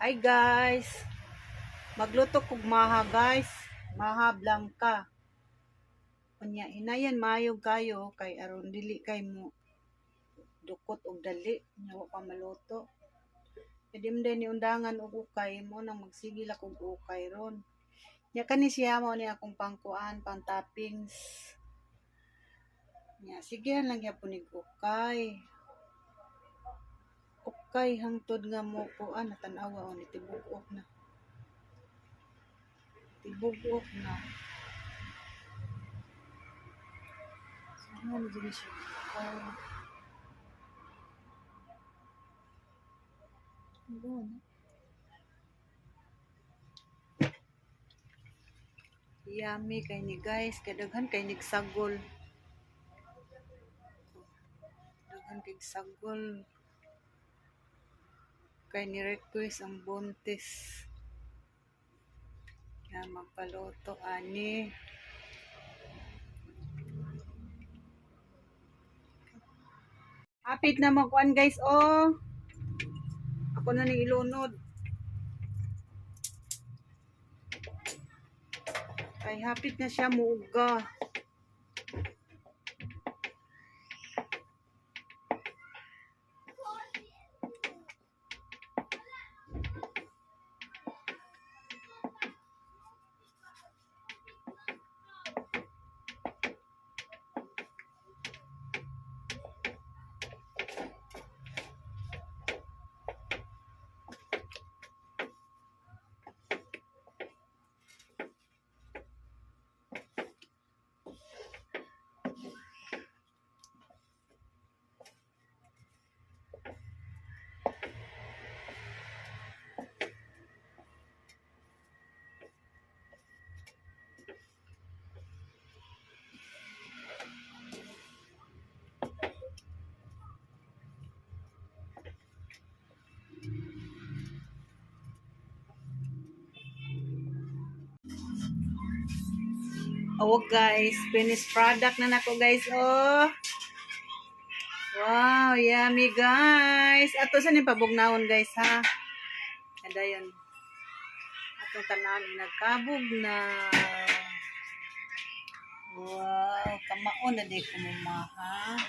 Hi guys. Magluto kog maha, guys. Maha blanca. Unya hinayan maayo kayo kay aron dili kay mo dukot og dali nya wa pa maluto. Pwede mo din niundangan og ukay mo nang magsigil akong ukay ron. Nya kani siya mo ni akong pangkuan, pang toppings. Nya sige lang gyapon nig ukay. Ukay hangtod nga mo kuan na tan-awa o ni tibug-ok na. Tibug-ok na. So, ano na siya? Oh. Ano? Yummy kay ni guys, kay daghan kay nig sagol. Daghan kay sagol. Kay ni request ang buntis. Ya magpaluto ani. Hapit na magkuan guys, oh. Ako na ning ilunod. Kay hapit na siya muuga. Oh guys, finished product na nako guys. Oh. Wow, yummy guys. Ato sa ni pabugnawon guys ha. Adayon. Atong tanan nagkabog na. Wow, kamao na di ko ha.